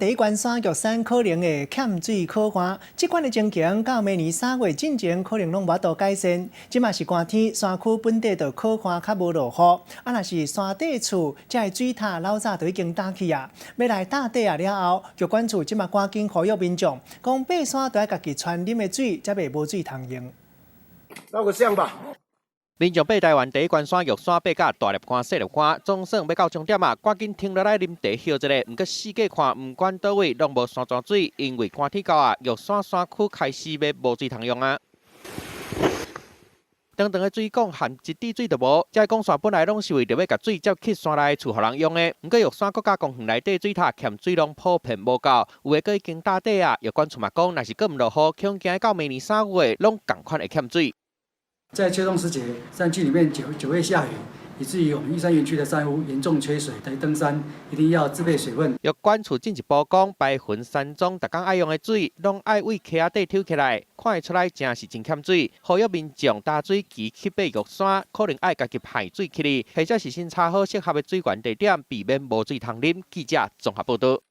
第一關山玉山可能會欠水可旱，這款的情形到明年3月進前可能攏無法度改善。這馬是寒天，山區本底就可旱較無落雨，啊，若是山底厝，這个水塔老早就已經塌去啊。欲來打底啊了後，玉管處這馬趕緊呼籲民眾，講爬山著愛家己傳啉的水，才袂無水通用。照個相吧。民眾爬台灣第一懸山玉山爬甲大粒汗、細粒汗，總算欲到終點啊！趕緊停落來啉茶歇一下。毋過四界看，毋管佗位攏無山泉水，因為寒天到啊，玉山山區開始欲無水通用啊！長長的水管含一滴水都無，這個管線本來攏是為著欲共水接去山內厝予人用的，毋過玉山國家公園內底水塔欠水攏普遍無夠，有的閣已經打底啊！玉管處嘛講，若是閣毋落雨，恐驚到明年3月攏仝款會欠水。在秋冬時節，山區裡面久久會下雨，以至於我們玉山園區的山屋嚴重缺水。來登山一定要自備水分。玉管處進一步講，白雲山莊逐工愛用的水，攏愛對溪仔底抽起來，看會出來誠是真欠水。呼籲民眾擔水機去爬玉山，可能愛家己排水起來，或者是先查好適合的水源地點，避免無水通啉。記者綜合報道。